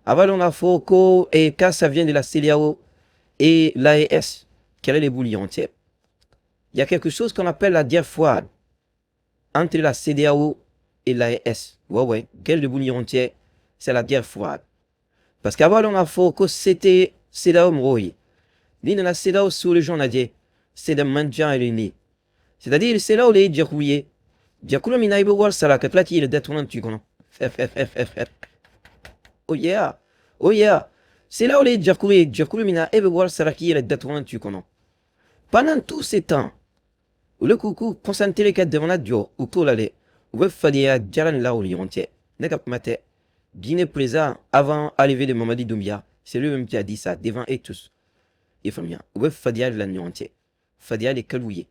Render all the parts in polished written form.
A b'a dɔn k'a fɔ ko quand ça vient de la CEDEAO et l'AES, kɛlɛ de b'u ni ɲɔgɔn cɛ. Il y a quelque chose qu'on appelle la guerre froide entre la CEDEAO et l'AES. Ouais, kɛlɛ de b'u ni ɲɔgɔn cɛ, c'est la guerre froide. Parce qu'a b'a dɔn k'a fɔ ko c'était CEDEAO mɔgɔw ye. N'i nana CEDEAO sous-région lajɛ, c'est des mendiants réunis. C'est-à-dire CEDEAO de ye jɛkulu ye. Jɛkulu min na i bɛ wari sara ka tila k'i yɛrɛ datugulan to i kɔnɔ. Oh yeah, oh yeah. CEDEAO de ye jɛkulu ye, jɛkulu min na e bɛ wari sara k'i yɛrɛ datugulan to i kɔnɔ. Pendant tout ce temps, au lieu k'u k'u concentrer ka jamana jɔ, u t'o la dɛ. U bɛ fadenya jara nin la u ni ɲɔgɔn cɛ. Ne ka kuma tɛ. Guinée président avant arrivée de Mamadi Doumbia, c'est lui-même qui a dit ça devant eux tous. I faamuya, u bɛ fadenya de la ni ɲɔgɔn cɛ. Fadenya de ka d'u ye.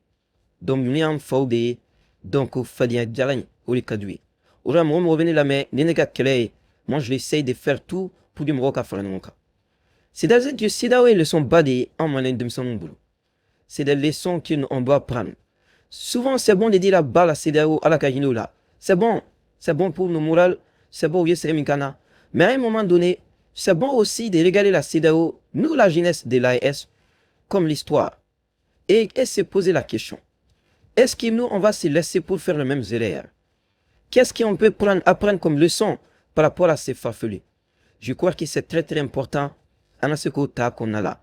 Donc ninnu y'an faw de ye. Donc fadenya jara in, o de ka d'u ye. O de la mɔgɔ mɔgɔ bɛ ne lamɛn ni ne ka kɛlɛ ye, moi j'essaye de faire tout pour que mɔgɔw ka fara ɲɔgɔn kan. C'est-à-dire que CEDEAO ye leçon ba de ye anw maliyɛn denmisɛnninw bolo. C'est des leçons qu'on doit prendre. Souvent, c'est bon de dire la balle à CEDEAO, à la hinɛ la. C'est bon pour nos morales, c'est bon, oui, c'est Mikana. Mais à un moment donné, c'est bon aussi de regarder la CEDEAO, nous, la jeunesse de l'AES, comme l'histoire. Et se poser la question. Est-ce que nous, on va se laisser pour faire les mêmes erreurs? Qu'est-ce qu'on peut prendre, apprendre comme leçon par rapport à ces farfelus? Je crois que c'est très très important. Qu'on a là.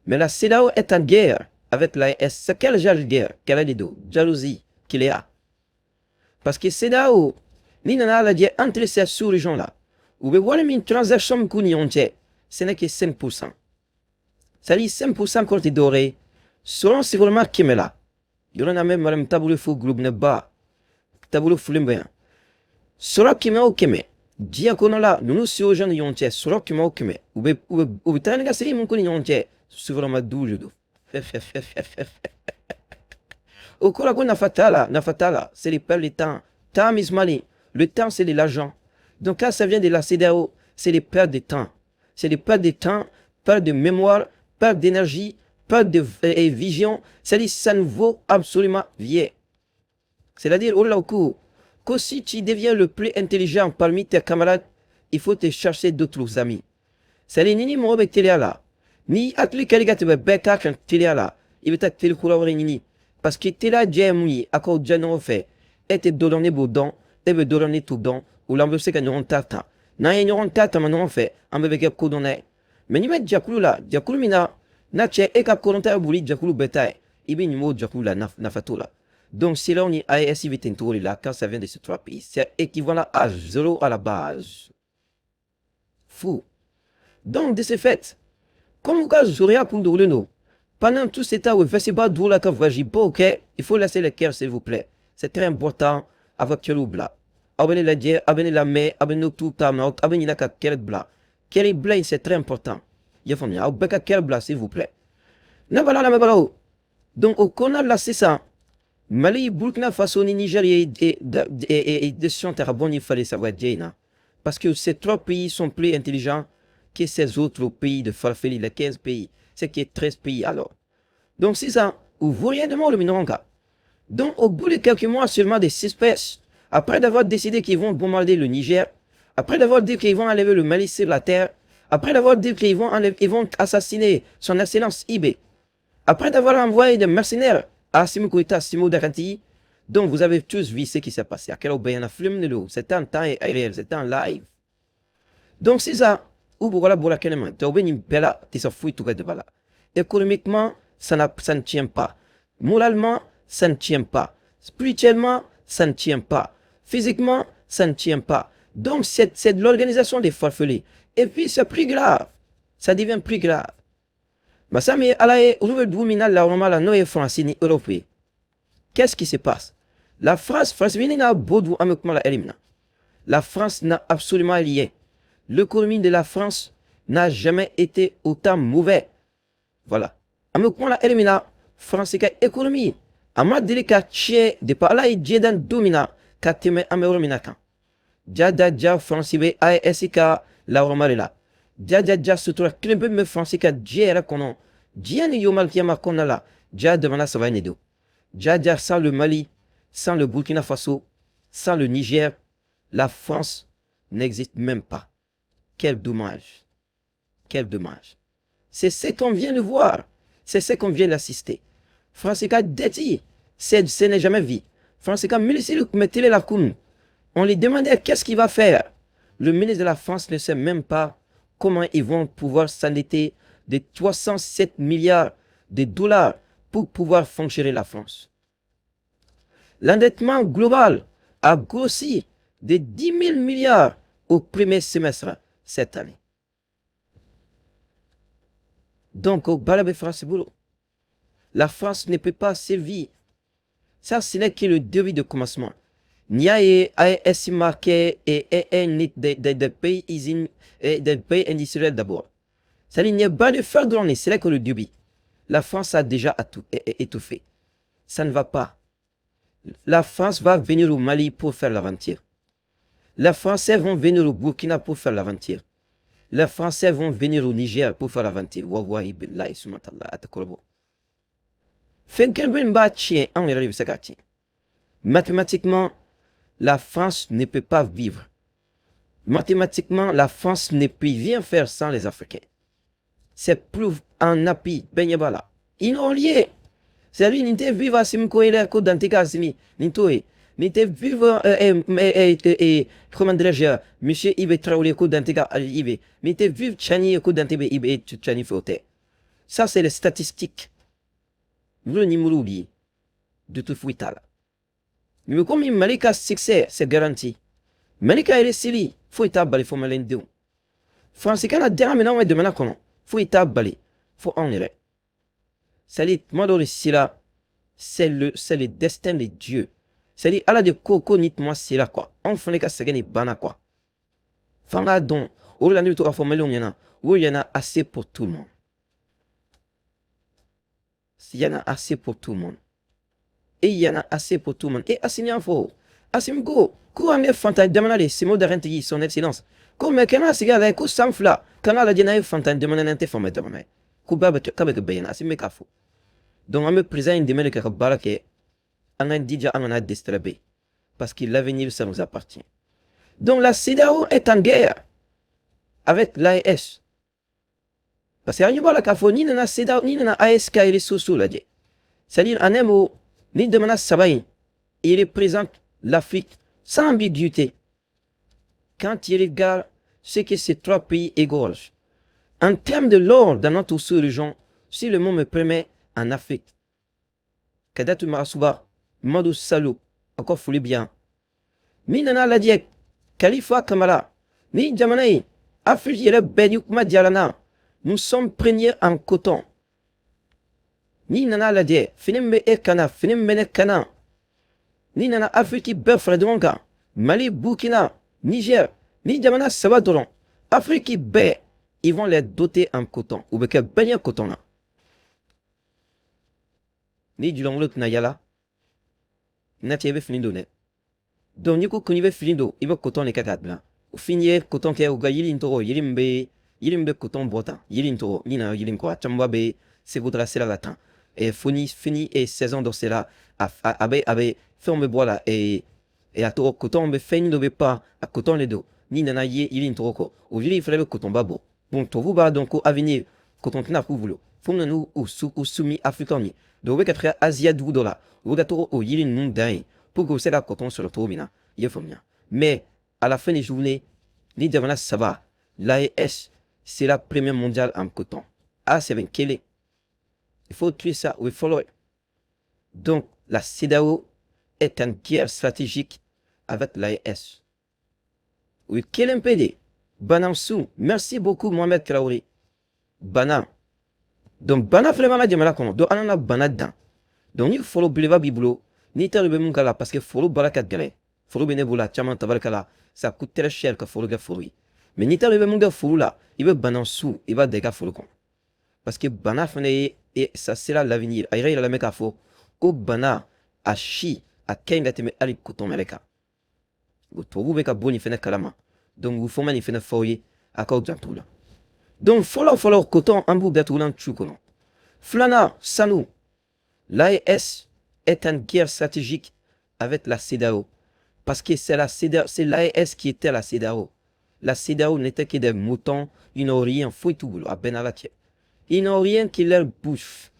Mais la CEDEAO est en guerre avec l'AES. C'est quel genre de guerre? Quelle est les Jalousie qu'il y a. Parce que CEDEAO, ni nana lajɛ entre ces sous-régions-là, u bɛ wari min transaction min k'u ni ɲɔgɔn cɛ, ce n'est que 5%. C'est-à-dire 5% kɔrɔ tɛ dɔwɛrɛ ye. Sɔrɔ sigiyɔrɔma 100 la, yɔrɔ na mɛn madame taabolo fo gulobinɛba taabolo fulen bɛ yan. Sɔrɔ 100 o 100 diɲɛ kɔnɔ la, ninnu sous-région ni ɲɔgɔn cɛ, sɔrɔ 100 o 100, u bɛ taa ni ka segin mun k'u ni ɲɔgɔn cɛ, sigiyɔrɔma 5 de don. O kɔrɔ ko nafa t'a la, nafa t'a la, c'est de perdre le temps. Time is money. Le temps, c'est de l'argent. Donc quand ça vient de la CEDEAO, c'est de perdre de temps. C'est de perdre de temps, perdre de mémoire, perdre d'énergie, perdre de vision. C'est-à-dire ça ne vaut absolument rien. C'est-à-dire, au que si tu deviens le plus intelligent parmi tes camarades, il faut te chercher d'autres amis. C'est-à-dire, ni mɔgɔ bɛ teliya la, ni hakili kɛli ka tɛmɛ bɛɛ ta kan teliya la, i bɛ taa teri kura wɛrɛ ɲini. Parce que teliya diya ye mun ye, a k'aw diya ɲɔgɔn fɛ. E tɛ dɔ dɔn, ne b'o dɔn, e bɛ dɔ dɔn, ne t'o dɔn. O la an bɛ se ka ɲɔgɔn ta ta. N'an ye ɲɔgɔn ta tama ɲɔgɔn fɛ, an bɛɛ bɛ kɛ kodɔnna ye. Mais n'i bɛ jɛkulu la, jɛkulu min na, n'a cɛ e ka kodɔnta ye boli jɛkulu bɛɛ ta ye, i bɛ ɲuman o jɛkulu la, nafa t'o la. Donc CEDEAO ni AES bɛ ten cogo de la quand ça vient de ces trois pays. C'est équivalent à zéro à la base. Fou. Donc de ce fait, comme u ka zoreya kun dogolen don, pendant tout ce temps, u bɛ dugu la ka voyage baw kɛ, il faut laisser le cœur, s'il vous plaît. C'est très important aw ka kɛlɛw bila. Aw bɛ ne lajɛ, aw bɛ ne lamɛn, aw bɛ ne tu ta, mais aw bɛ ɲinɛ ka kɛlɛ bila. Kɛlɛ bila in, c'est très important. I y'a faamuya, aw bɛɛ ka kɛlɛ bila, s'il vous plaît. Ne bala lamɛnbagaw. Donc o kɔnɔna la sisan, Mali, Burkina Faso ni Niger ye décision ta ka bɔ ni falen saba in na. Parce que ces trois pays sont plus intelligents que ces autres pays de farfeli, les 15 pays, ce qui est 13 pays alors. Donc sisan, u voyez de le ɲɔgɔn kan. Donc au bout de quelques mois seulement de suspense, après d'avoir décidé qu'ils vont bombarder le Niger, après d'avoir dit qu'ils vont enlever le Mali sur la terre, après d'avoir dit qu'ils vont, ils vont assassiner son excellence IB, après d'avoir envoyé des mercenaires à Assimi Goïta, Simo Dakanti, donc vous avez tous vu ce qui s'est passé. À quel c'était en temps réel, c'était en live. Donc c'est ça, u bɔra bɔra kɛnɛma, tɔw bɛ nin bɛɛ la tɛ se foyi t'u ka débat la. Économiquement, ça ne tient pas. Moralement, ça ne tient pas. Spirituellement, ça ne tient pas. Physiquement, ça ne tient pas. Donc c'est de l'organisation des farfelus. Et puis c'est plus grave. Ça devient plus grave. Masa min ye Ala ye, olu bɛ dugu min na lawalama la, n'o ye Faransi ni Europe ye. Qu'est-ce qui se passe? La France, France n'a beau du an bɛ kuma la heure min na. La France n'a absolument rien. L'économie de la France n'a jamais été autant mauvais. Voilà. An bɛ kuma la heure min na, France ka économie a ma deli ka tiɲɛ depuis Ala ye diɲɛ dan don min na ka tɛmɛ an bɛ yɔrɔ min na kan. Ja ja ja, France bɛ AES ka lawalama de la. Ja ja ja, sutura kelen pe min bɛ France ka diɲɛ yɛrɛ kɔnɔ, diɲɛ ni yomal kiyama kɔnɔna la, ja jamana saba in de don. Ja ja, sans le Mali, sans le Burkina Faso, sans le Niger, la France n'existe même pas. Quel dommage. Quel dommage. C'est ce qu'on vient de voir. C'est ce qu'on vient d'assister. Français ka dette, ce n'est jamais vu. Français ka ministre mettez la coum. On lui demandait qu'est-ce qu'il va faire. Le ministre de la France ne sait même pas comment ils vont pouvoir s'endetter de 307 milliards de dollars pour pouvoir fonctionner la France. L'endettement global a grossi de 10 000 milliards au premier semestre cette année. Donc, au baara bɛ France bolo, la France ne peut pas servir. Ça, ce n'est que le début de commencement. N'i y'a ye AES marqué et des pays usines et des pays industriels d'abord. Ça n'y a pas de faire de c'est là que le début. La France a déjà étouffé. Ça ne va pas. La France va venir au Mali pour faire l'aventure. Les Français vont venir au Burkina pour faire l'aventure. Les Français vont venir au Niger pour faire l'aventure. Wallahi billahi subhanallah atakorobo. Fɛn kelen bɛ b'a tiɲɛ, anw yɛrɛ de bɛ se k'a tiɲɛ. Mathématiquement, la France ne peut pas vivre. Mathématiquement, la France ne peut rien faire sans les Africains. C'est preuve en appui. Ben la. Ils n'ont rien. C'est lui, ni tɛ vivre Assimi ko yɛrɛ ko dante ka Assimi ni t'o ye. Ni tɛ vivre comment dirais-je, monsieur Ibe Traoré ko dante ka Ibe. Ni tɛ vivre Tchani ko dante bɛ Ibe Tchani fɛ o tɛ. Ça, c'est les statistiques. Wolo ni muru bi de tout foyi t'a la. Mais comme Mali ka succès, c'est garanti. Mali ka réussite, foyi t'a bali fo maliyɛndenw. Faransi kana dɛngɛ minɛ anw ka jamana kɔnɔ, foyi t'a bali fo anw yɛrɛ. C'est-à-dire, tuma dɔw de sera, c'est le destin de Dieu. C'est-à-dire, Ala de ko ko ni tuma sera quoi. Anw fana ka sɛgɛn nin banna quoi. F'an k'a dɔn, o de la ne bɛ to k'a fɔ maliyɛnw ɲɛna, o il y en a assez pour tout le monde. Il y en a assez pour tout le monde. Et il y en a assez pour tout le monde. Et Assimi y'a fɔ, Assimi ko, ko an bɛ fantan jamana de, Simo Darentigi, son excellence. Ko mais kana sigi a la ko san 2 kana lajɛ n'a ye fantan jamana n'an tɛ faama jamana ye. Ko bɛɛ bɛ k'a bɛ kɛ bɛɛ ɲɛna, Assimi bɛ k'a fɔ. Donc an bɛ président in dɛmɛ de ka baara kɛ, an k'an jija an kana disturber. Parce que l'avenir, ça nous appartient. Donc la CEDEAO est en guerre avec l'AES. Parce que an ɲɛ b'a la k'a fɔ n'i nana CEDEAO, n'i nana AES ka ressources lajɛ. C'est-à-dire, en un mot, ni jamana saba in, il représente l'Afrique sans ambiguïté. Quand tu regardes ce que ces trois pays égorgent, en termes de l'or dans notre sous-région, si le mot me permet, en Afrique, Kadatou Marasuba, Madou Salou, encore fouli bien. Min nana lajɛ, Khalifa Kamara, ni jamana in, Afrique yɛrɛ bɛɛ ni kuma diyara n na. Nous sommes premiers en coton. N'i nana lajɛ, fini min bɛ e kan na, fini min bɛ ne kan na, n'i nana Afrique bɛɛ fara ɲɔgɔn kan, Mali, Burkina, Niger, ni jamana saba dɔrɔn, Afrique bɛɛ, ils vont les doter en coton. U bɛ kɛ bɛɛ ɲɛ coton na. Ni julankolon tɛna yala, nati i bɛ fini don dɛ. Donc n'i ko ko n'i bɛ fini don, i bɛ coton de kɛ k'a dilan. O fini ye coton kɛ u ka yiri in tɔgɔ, yiri min bɛ coton bɔ tan, yiri in tɔgɔ, n'i nana yiri in kɔ, a camanba bɛ Segu taga sira la tan. Et fo ni fini et saison dɔ sera, a bɛ fɛnw bɛ bɔ a la, et a tɔgɔ coton bɛ fɛn dɔ bɛ pan, a coton de don. N'i nana ye yiri in tɔgɔ kɔ, o yiri in fana bɛ coton ba bɔ. Bon, tubabuw b'a dɔn ko avenir coton tɛna k'u bolo, fo nana u soumis africain ye. Donc u bɛ ka taga Asia dugu dɔ la, u bɛ ka to o yiri ninnu dan yen pour que u bɛ se ka coton sɔrɔ cogo min na, i ye faamuya. Mais à la fin des journées, ni jamana saba, l'AES, c'est la première mondiale en coton. A sɛbɛn kelen. Il faut tuer ça, il faut le. Donc la CEDEAO est en guerre stratégique avec l'AES. Oui, kelen pe de. Banansou, merci beaucoup Mohamed Traoré. Bana. Donc bana fɛnɛ b'an ka jamana kɔnɔ. Donc an nana bana dan. Donc ni foro belebeleba b'i bolo, n'i t'a dɔn i bɛ mun k'a la, parce que foro baara ka gɛlɛn. Foro bɛ ne bolo a caman tabarikala, ça coûte très cher ka foro kɛ foro ye. Mais n'i t'a dɔn i bɛ mun kɛ foro la, i bɛ bana su, i b'a da i ka foro kɔnɔ. Parce que bana fɛnɛ ye, et ça sera l'avenir. A yɛrɛ yɛrɛ lamɛn k'a fɔ ko bana a si a ka ɲi ka tɛmɛ hali coton yɛrɛ kan. Tubabuw bɛ ka bɔ nin fɛnɛ kalama. Donc u fɔ ma nin fɛnɛ fɔ aw ye, a k'aw janto o la. Donc fɔlɔ fɔlɔ, coton, an b'u datugulan cu kɔnɔ. Filanan, sanu. L'AES est en guerre stratégique avec la CEDEAO. Parce que c'est la CEDEAO, c'est l'AES qui était la CEDEAO. La CEDEAO n'était que des moutons, ils n'ont rien, foyi t'u bolo, a bɛɛ n'Ala cɛ. Ils n'ont rien qui leur bouche.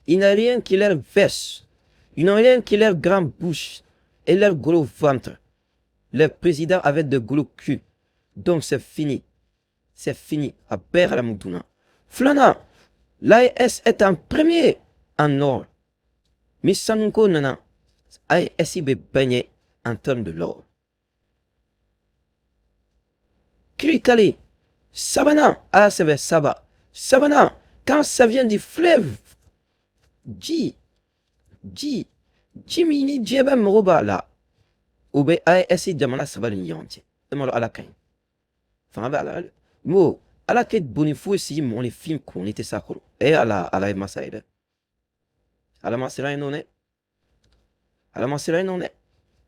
Ils n'ont rien qui leur veste. Ils n'ont rien qui leur grande bouche et leur gros ventre. Le président avait de gros culs. Donc c'est fini. C'est fini. A bɛɛ haramu dunna. Filanan, l'AES est en premier en or. Ni sanuko nana, AES bɛ bɛɛ ɲɛ en termes de l'or. Kirikali, sabanan, ala sɛbɛ saba. Sabanan, quand ça vient du fleuve, ji, ji, ji min ni diɲɛ bɛɛ mago b'a la, o bɛ AES jamana saba ni ɲɔgɔn cɛ. E m'a dɔn Ala ka ɲi. Fanga bɛ Ala la. Mo, Ala tɛ bonni foyi sigi mɔgɔninfin kun ni tɛ s'a kɔrɔ. E Ala, Ala ye masa ye dɛ. Ala ma siran yen nɔ dɛ. Ala ma siran yen nɔ dɛ.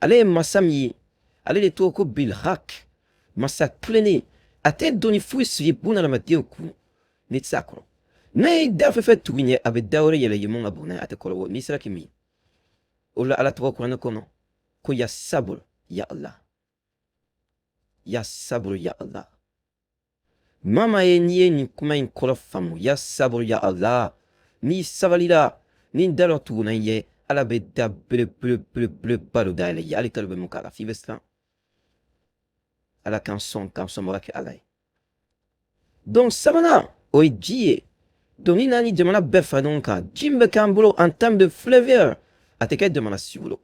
Ale ye masa min ye, ale de tɔgɔ ko Bilhak, masa tilennen. A tɛ doni foyi sigi bunadamadenw kun ni tɛ s'a kɔrɔ. N'a ye da fɛn fɛn tugu ɲɛ, a bɛ da wɛrɛ yɛlɛ ye mun ka bon n'a ye, a tɛ kɔrɔbɔ n'i sera k'i min. O la Ala tɔgɔ kuranɛ kɔnɔ ko ya sabr ya Allah. Ya sabr ya Allah. Mama ye n'i ye nin kuma in kɔrɔ faamu, ya sabr ya Allah. N'i sabalila, ni da dɔ tuguna i ɲɛ, Ala bɛ da belebelebeleba dɔ dayɛlɛ i ye, hali t'a dɔn bɛ mun k'a la, f'i bɛ siran. Ala k'an sɔn k'an sɔnbaga kɛ Ala ye. Donc sabanan, o ye ji ye. Donc ni nana ni jamana bɛɛ fara ɲɔgɔn kan, ji min bɛ k'an bolo en termes de fleuve, a tɛ kɛ jamana si bolo.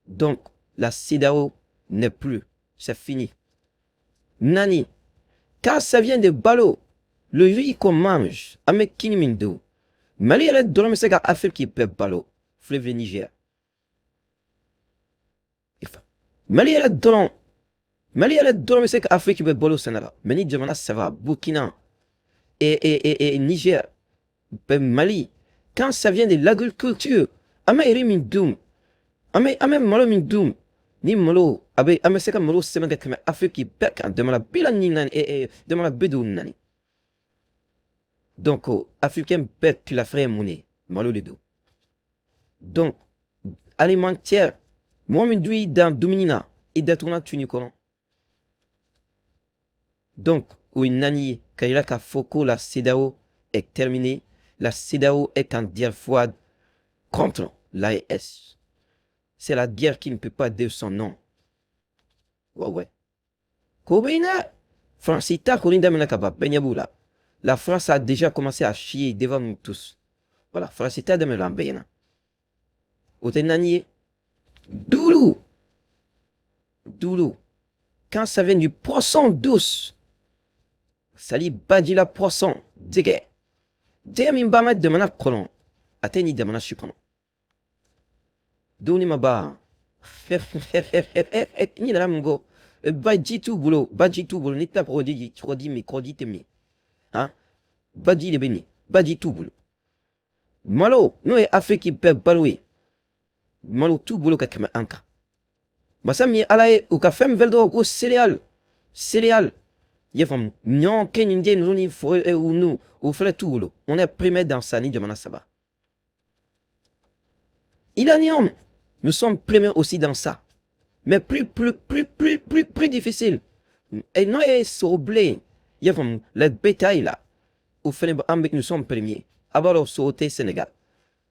Donc la CEDEAO n'est plus, c'est fini. Naani, quand ça vient de balo, le riz qu'on mange, an bɛ kini min dun, Mali yɛrɛ dɔrɔn bɛ se ka Afrique bɛɛ balo, fleuve Niger. Mali yɛrɛ dɔrɔn, Mali yɛrɛ dɔrɔn bɛ se ka Afrique bɛɛ balo sɛnɛ la. Mais ni jamana saba, Burkina et Niger, bɛɛ Mali, quand ça vient de l'agriculture, an bɛ riz min dun, an bɛ malo min dun, ni malo a bɛ an bɛ se ka malo sɛbɛn ka tɛmɛ Afrique bɛɛ kan, jamana 44, jamana 54. Donc africain bɛɛ tilafɛn ye mun ye? Malo de don. Donc alimentaire, mɔgɔ min dun y'i dan dumuni na, i datugulan tun kɔnɔ. Donc o ye naani ye ka yira k'a fɔ ko la CEDEAO est terminée. La CEDEAO est en guerre froide contre l'AES. C'est la guerre qui ne peut pas dire son nom. Ouais. Ko bɛ yen dɛ. Faransi ta kɔni daminɛ ka ban, bɛɛ ɲɛ b'u la. La France a déjà commencé à chier devant nous tous. Voilà, Faransi ta daminɛ an bɛɛ ɲɛna. O tɛ naani ye. Duuru. Duuru. Quand ça vient du poisson douce, sali baji la poisson, jɛgɛ. Jɛgɛ min b'an ka jamana kɔnɔ, a tɛ nin jamana si kɔnɔ. Dumuni ma ban. N ɲinɛna mun kɔ? Baji t'u bolo, baji t'u bolo. N'i tɛ kɔgɔji, kɔgɔji min, kɔgɔji tɛ min. Han? Baji de bɛ nin, baji t'u bolo. Malo, n'o ye Afrique bɛɛ balo ye, malo t'u bolo ka tɛmɛ an kan. Masa min ye Ala ye, u ka fɛn min fɛn dɔrɔn ko céréales, céréales. I y'a faamu, ɲɔ, keninge ninnu ni foro ninnu, o fɛnɛ t'u bolo. On est premier dans ça ni jamana saba. Uranium, nous sommes premiers aussi dans ça. Mais plus, plus, plus, plus, plus, plus difficile. Et non, et sur blé, il y a le bétail là, au nous sommes premiers. Abord, sauter Sénégal.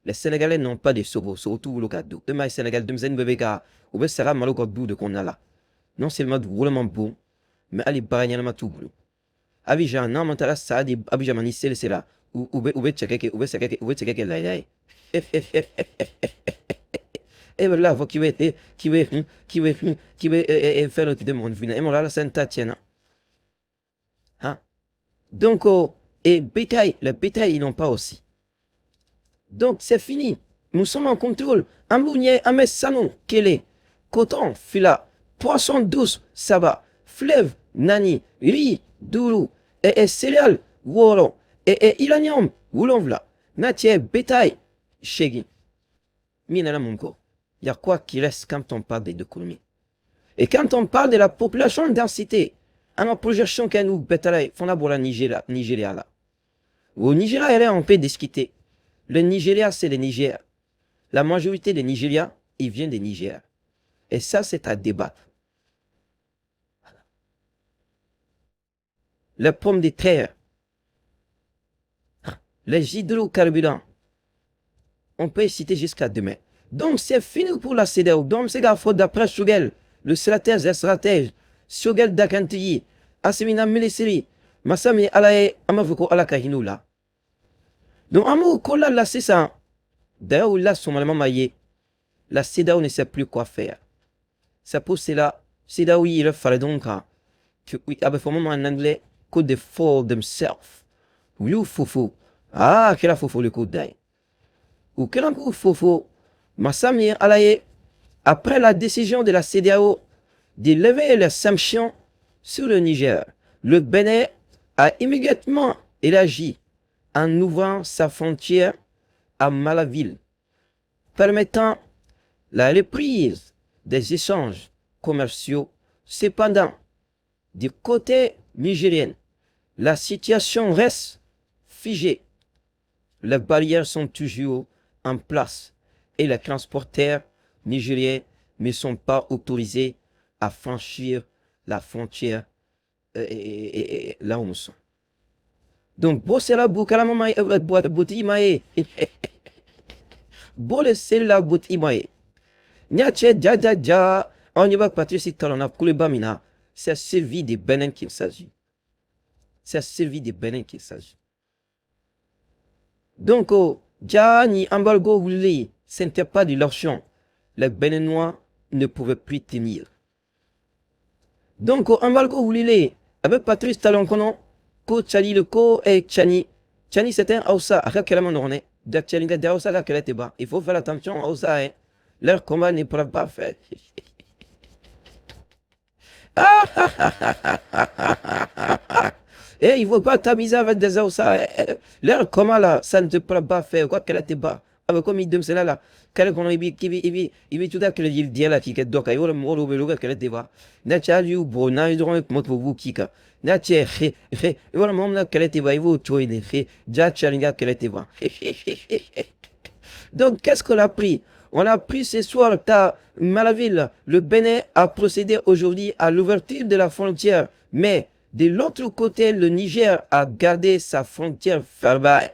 Les Sénégalais n'ont pas de sogo, surtout le cadeau. Demain, Sénégal, denmisɛnnin bɛɛ bɛ ka u bɛ saga malo ka du de kɔnɔna la. Non seulement dugukolo man bon, mais hali baara ɲɛnama t'u bolo. Abidjan, n'an ma taara sa di Abidjan ma ni seli sera, u bɛ cɛkɛ kɛ, u bɛ sɛgɛ kɛ, u bɛ cɛkɛ kɛ layiya ye. E bɛ la fɔ k'i bɛ fɛn dɔ tigɛ mɔgɔninfin na, e ma ala ta tiɲɛna. Hein? Donc, oh, et bétail, le bétail, ils n'ont pas aussi. Donc, c'est fini. Nous sommes en contrôle. An b'u ɲɛ, an bɛ sanu kelen, coton fila, poisson douce saba, fleuve naani, riz duuru, et céréales wɔɔrɔ, et uranium wolonwula, matière bétail seegin. Min nana mun kɔ? Il y a quoi qui reste quand on parle d'économie? Et quand on parle de la population densité, an ka projection kɛ n'u bɛɛ taara ye fo n'a bɔra Nigeria, Nigeria la. Au Nigeria yɛrɛ, on peut discuter. Le Nigeria, c'est le Niger. La majorité des Nigériens, ils viennent du Niger. Et ça, c'est à débattre. Les pommes de terre, les hydrocarburants. On peut citer jusqu'à demain. Donc, c'est fini pour la CEDEAO. Donc, c'est la faute d'après Choguel, le stratège des stratèges, Choguel Dakantiyi, Asimina Milisiri, Masami Alaye, Amavuko Alakahinoula. Donc, Amou Kola, là, c'est ça. D'ailleurs, là, son maman, la CEDEAO ne sait plus quoi faire. C'est pour cela, CEDEAO, il fallait donc, que, oui, avec en anglais, que they fold themselves. Oui, foufou. Ah, quel a foufou le coup d'œil. Ou quel a foufou. Massami Alaye, après la décision de la CEDEAO de lever les sanctions sur le Niger, le Bénin a immédiatement élargi en ouvrant sa frontière à Malaville, permettant la reprise des échanges commerciaux. Cependant, du côté nigérien, la situation reste figée. Les barrières sont toujours en place et les transporteurs nigériens ne sont pas autorisés à franchir la frontière et là où nous sommes. Donc, bon, c'est la boucle, la maman, bouti, maé. Bon, c'est la bouti, maé. Nyache, dja, dja, dja. On y va, Patrice Talon, Kouleba Mina. C'est celui de Bénin qu'il s'agit. C'est celui de Bénin qu'il s'agit. Donc, oh, dja, ni embargo, voulez, ce n'était pas de l'argent. Les Béninois ne pouvaient plus tenir. Donc, oh, embargo, voulez, avec Patrice Talon, ko Tchani le ko et Tchani. Tchani, c'est un Hausa. Il faut faire attention Hausa. Hein. Leur combat ne pourra pas faire. Et il ne faut pas t'amuser avec des Hausa. Leur combat là, ça ne te pourra pas faire. Quoi qu'elle te bat. Avec comme il donne cela là. Quel qu'on il il tout à que il dit là qui est donc il va le qu'elle te bat. Na tcha yu bo na yu dron mot vous kika. Na tché he he il va le na qu'elle te bat il va toi il he ja tchalinga qu'elle te bat. Donc qu'est-ce qu'on a pris? On a pris ce soir ta Malaville. Le Bénin a procédé aujourd'hui à l'ouverture de la frontière, mais de l'autre côté, le Niger a gardé sa frontière fermée.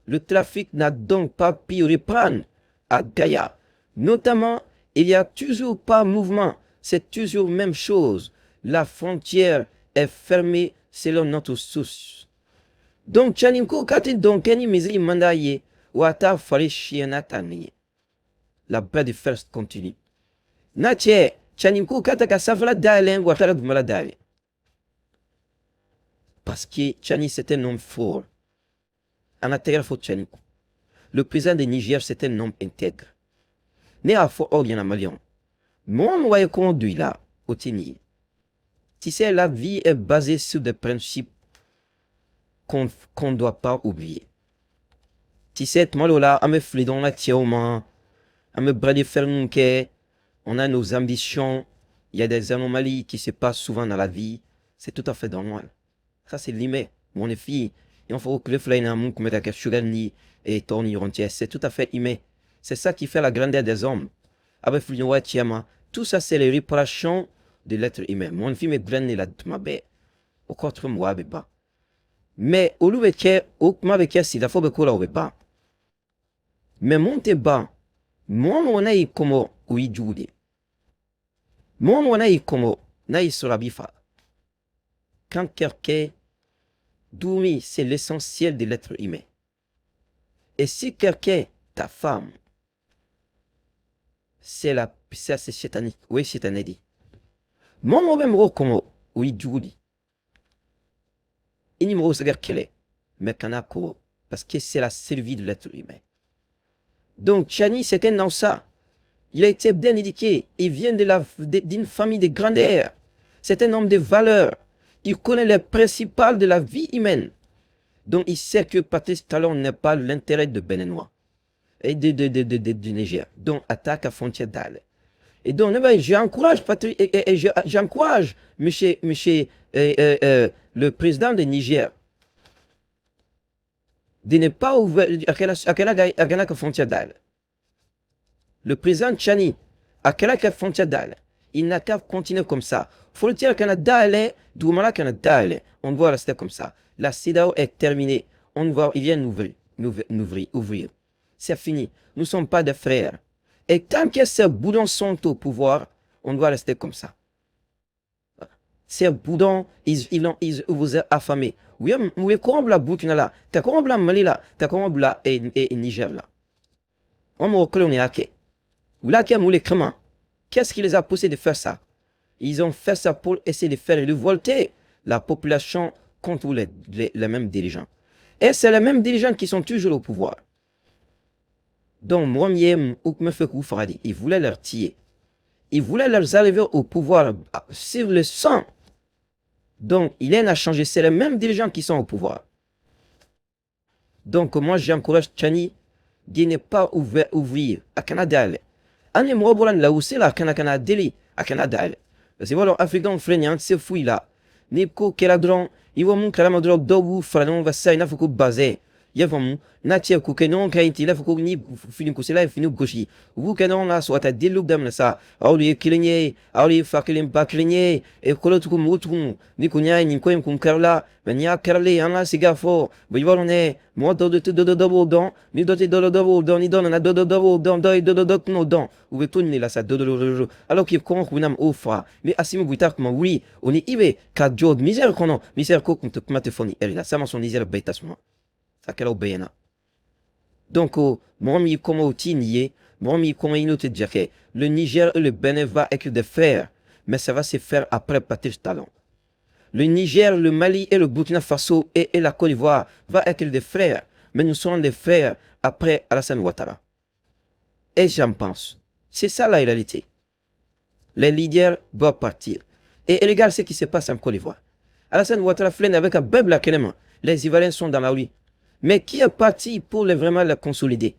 Le trafic n'a donc pas pu reprendre à Gaïa. Notamment, il n'y a toujours pas mouvement. C'est toujours même chose. La frontière est fermée selon notre source. Donc, Tchaninko, Kati, donc, Kenny Mizri Mandaye, Wata Fare Shianatani. La bras de fer continue. Nache, Tchaninko, Kataka Safla Dalen, Watara Dale. Parce que Tchani, c'est un homme fort. En intégral, faut Tchaninko. Le président de Niger, c'est un homme intègre. Né à Fort Orient, Malion. Mon voyait conduit là, au Tini. Tu sais, la vie est basée sur des principes qu'on ne doit pas oublier. Tu sais, là, à me dans la tioma, à me brader faire on a nos ambitions, il y a des anomalies qui se passent souvent dans la vie, c'est tout à fait normal. Ça, c'est l'humain. Mon fille, il faut que le fly n'a mon et c'est tout à fait humain. C'est ça qui fait la grandeur des hommes. Avec tout ça, c'est les réparations de l'être humain. Mon fils me grande la ma au contre moi beba. Mais au lieu de au ma be si la faut be kola beba. Mais monte bas, moi on a comme oui jude. Moi on a comme na sera bifa. Quand quelqu'un dormit, c'est l'essentiel de l'être humain. Et si quelqu'un, ta femme, c'est la, ça c'est chétanique, oui c'est un dit. Moi même comme oui jude. Il n'y a pas de mais kanako, parce que c'est la survie de l'être humain. Donc Tchani, c'est un ça. Il a été bien éduqué. Il vient d'une famille de grandeur. C'est un homme de valeur. Il connaît les principales de la vie humaine. Donc il sait que Patrice Talon n'est pas l'intérêt de Béninois et du Niger. Donc attaque à frontière d'Al. Et donc j'encourage Patrice, et j'encourage monsieur, le président du Niger de ne pas ouvrir à quelle frontière d'Al. Le président Tchani, à quelle frontière d'Al. Il n'a qu'à continuer comme ça. Frontière kana dayɛlɛ, dugumala kana dayɛlɛ. On doit rester comme ça. La CEDEAO est terminée. On va, il vient ouvrir, ouvrir, ouvrir. C'est fini. Nous ne sommes pas des frères. Et tant que ces boudons sont au pouvoir, on doit rester comme ça. Ces boudons, ils vous ont affamé. Oui, oui, comment la Burkina là, t'as comment la Mali là, t'as comment la et Niger là. On me reconnaît à comment? Qu'est-ce qui les a poussés de faire ça? Ils ont fait ça pour essayer de faire révolter la population contre les mêmes dirigeants. Et c'est les mêmes dirigeants qui sont toujours au pouvoir. Donc, moi, ils voulaient leur tuer. Ils voulaient leur arriver au pouvoir sur le sang. Donc, il n'a changé. C'est les mêmes dirigeants qui sont au pouvoir. Donc, moi, j'encourage Tchani de ne pas ouvrir a kana dayɛlɛ. An ni mɔgɔ bɔra nin la u se la a kana kana deli a kana dayɛlɛ parce que i b'a dɔn africain filɛ nin ye, an tɛ se foyi la. Ni ko kɛra dɔrɔn, i bɔ mun kalama dɔrɔn, dɔw b'u fara ɲɔgɔn kan sisan i n'a fɔ ko bazɛn, i y'a faamu, n'a cɛ k'u kɛ ɲɔgɔn kan ten, i n'a fɔ ko ni fini gosila ye fini gosi, u b'u kɛ ɲɔgɔn kan sɔrɔ ka taa deliw daminɛ sa. Aw de ye kelen ye, aw de ye fa kelen ba kelen ye, e kolotugu mugutugu ni kun y'a ye nin ko in kun kɛra la mɛ n'i y'a kɛralen an ka sigi a fɔ bɔn, i b'a dɔn dɛ, mɔgɔ dɔw tɛ dɔ dɔ b'o dɔn, ni dɔ tɛ dɔ dɔ b'o dɔn, ni dɔ nana dɔ dɔ b'o dɔn, dɔ ye dɔ dɔ tɛn'o dɔn, u bɛ to nin de la sa dɔ dɔ dɔ, alors que kɔngɔ kun bɛna o faga. Mais Assimi Goïta kuma wuli o ni i bɛ ka jɔ misɛri kɔnɔ, misɛri ko kun tɛ kuma tɛ fɔ ni ɛri la sama sɔn Niger bɛɛ tasuma a kɛra o bɛɛ ɲɛna. Donc mɔgɔ min y'i kɔmɔ o t'i nin ye, mɔgɔ min y'i kɔmɔ i n'o tɛ jɛ kɛ. Le Niger et le Bénin va être des frères, mais ça va se faire après Patrice Talon. Le Niger, le Mali et le Burkina Faso et la Côte d'Ivoire va être des frères, mais nous serons des frères après Alassane Ouattara. Et j'en pense. C'est ça la réalité. Les leaders doivent partir. Et regarde ce qui se passe en Côte d'Ivoire. Alassane Ouattara filɛ avec un bɛɛ kɛnɛma. Les Ivoiriens sont dans la rue. Mais qui est parti pour vraiment la consolider?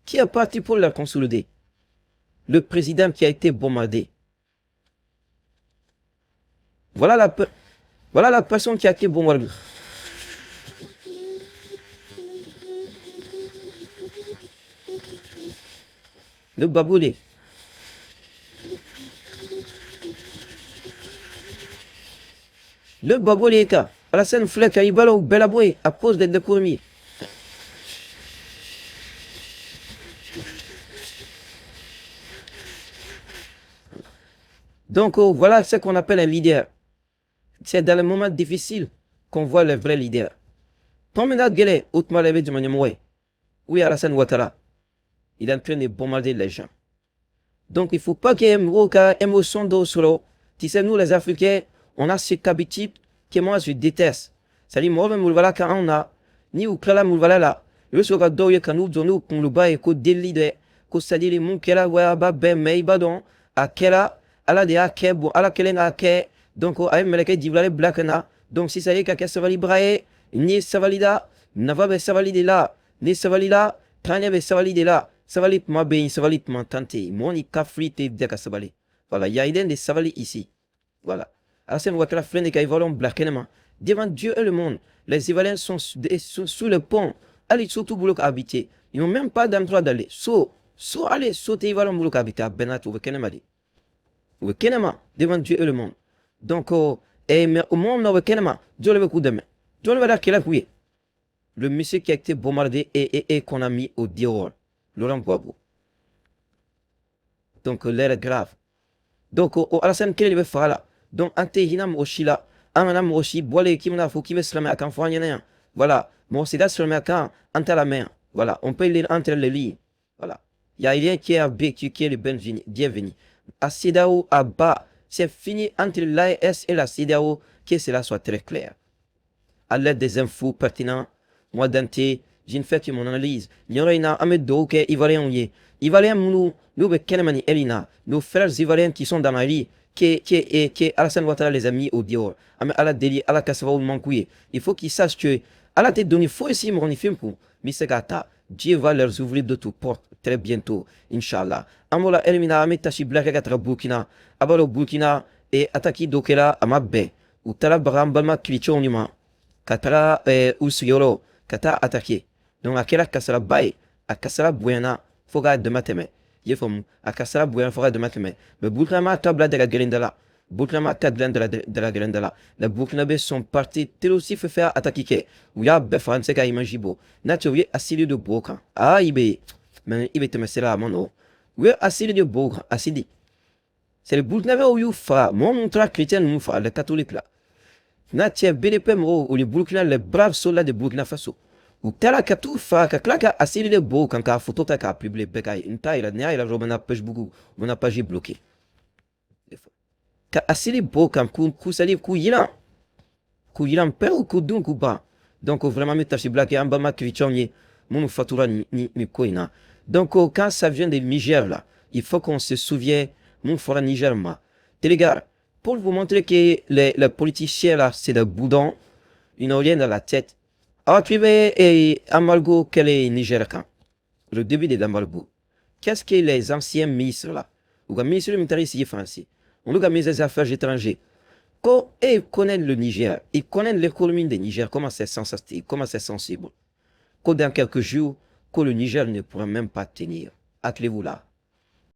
Qui est parti pour la consolider? Le président qui a été bombardé. Voilà la personne qui a été bombardée. Le baboulé. Le baboulé, Alassane filɛ ka i balo bɛɛ labɔ yen à cause des décourmis. Donc oh, voilà ce qu'on appelle un leader. C'est dans les moments difficiles qu'on voit les vrais leaders. Promenade gɛlɛn o tuma la i bɛ jama ɲɛmɔgɔ ye. Où est Alassane Ouattara? Il est en train de bombarder les gens. Donc il faut pas qu'il y ait mɔgɔw ka émotion dɔw sɔrɔ. Tu sais, nous les Africains, on a cette habitude que moi je déteste. C'est-à-dire mɔgɔ bɛ molobala kan anw na, ni u tilala molobala la, i bɛ sɔrɔ ka dɔw ye ka n'u jɔ n'u kunkoloba ye ko delili dɛ, ko c'est-à-dire mun kɛra wa a b'a bɛɛ mɛ i b'a dɔn a kɛra Ala de y'a kɛ, bon Ala kɛlen k'a kɛ, donc a ye mɛlɛkɛ Jibrila bila ka na, donc sisan e ka kɛ sabalibaga ye, n'i ye sabali da, nafa bɛ sabali de la, ni sabali la, taaɲɛ bɛ sabali de la, sabali tuma bɛ yen, sabali tuma tan tɛ yen, mɔgɔ ni kafiri tɛ bɛɛ ka sabali. Voilà, il y a rien de sabali ici. Voilà. Alassane Ouattara filɛ nin ye ka Ivoiriens bila kɛnɛma devant Dieu et le monde. Les Ivoiriens sont sous le pont. Hali so t'u bolo ka habiter. Ils n'ont même pas d'endroit d'aller. So, so, allez, so tɛ Ivoiriens bolo ka habiter a bɛɛ n'a ta u bɛ kɛnɛma de. U bɛ kɛnɛma devant Dieu et le monde. Donc, oh, et, mais au moment où u bɛ kɛnɛma, jɔn de bɛ k'u dɛmɛ? Jɔn de bɛ da kɛlɛ k'u ye? Le monsieur qui a été bombardé et qu'on a mis au dehors, Laurent Gbagbo. Donc, l'heure est grave. Donc, o Alassane kelen de bɛ faga la. Donc, an tɛ hinɛ mɔgɔ si la. An kana mɔgɔ si bɔlen k'i bɛna fɔ k'i bɛ silamɛya kan fɔ an ɲɛna yan. Voilà. Mɔgɔ si tɛ silamɛya kan an t'a lamɛn yan. Voilà. On peut lire entre les lignes. Voilà. Il n'y a rien qui est, qui est le bienvenu. Bienvenu. À CEDEAO, à bas, c'est fini entre l'AES et la CEDEAO, que cela soit très clair. À l'aide des infos pertinentes, moi Dante, j'ai fait que mon analyse. Nin yɔrɔ in na, an bɛ dugawu kɛ Ivoiriens ye. Ivoiriens minnu n'u bɛ kɛnɛma ni heure in na, nos frères Ivoiriens qui sont dans la rue, que Alassane Ouattara les a mis au dehors. An bɛ Ala deli, Ala ka sababu ɲuman k'u ye. Il faut qu'ils sachent que Ala tɛ doni foyi si mɔgɔninfin kun min se k'a ta. Dieu va leur ouvrir d'autres portes très bientôt, Inch'Allah. An b'o la heure min na, an bɛ tasi bila kɛ ka taga Burkina. A b'a dɔn Burkina et attaque dɔ kɛra a ma bɛn. U taara baga an balima chrétiens de ma ka taga u sigiyɔrɔ ka taa attaquer. Donc a kɛra kasaraba ye, a kasara bonyana fo k'a dama tɛmɛ. I ye faamu, a kasara bonya fo ka dama tɛmɛ. Mais Burkina m'a ta bila daga gɛlɛn da la. Burkina m'a ta dilan daga gɛlɛn da la. Les Burkinabés sont partis, terroriste fɛn fɛn y'a attaque kɛ, u y'a bɛɛ faga. N tɛ se ka image bɔ n'a cɛ. U ye acide de bɔ o kan. Aa, i bɛ, mais i bɛ tɛmɛ sira, a ma nɔgɔn. U ye acide de bɔ o kan. Acide, c'est les Burkinabés y'u faga. Mɔgɔ minnu taara chrétien ninnu faga, les catholiques là, n'a cɛ BDP mɔgɔw, o ni Burkina, les braves soldats de Burkina Faso, u taara ka t'u faga, ka tila ka acide de bɔ o kan, k'a photo ta k'a publier, bɛɛ k'a ye. N t'a yira, n'i y'a yira dɔrɔn, n bɛna Facebook, n bɛna page bloquer. Ka acide bɔ o kan, k'u, c'est à dire k'u yiran pewu, k'u dun, k'u ban. Donc vraiment, n bɛ tasibila kɛ an balima chrétiens ye minnu fatura nin ko in na. Donc quand ça vient de Niger là, il faut qu'on se souvienne mun fɔra Niger ma. Les gars, pour vous montrer que les politiciens là, c'est des boudons, ils n'ont rien dans la tête. Alors tu veux embargo kɛlen Niger kan, le début de l'embargo, qu'est-ce que les anciens ministres là, ou le ministre militaire ici français, on nous a ministre des Affaires étrangères, ko et ils connaissent le Niger, ils connaissent l'économie du Niger, comment c'est sensible, comment c'est sensible. Que dans quelques jours, que le Niger ne pourra même pas tenir. Attelez-vous là.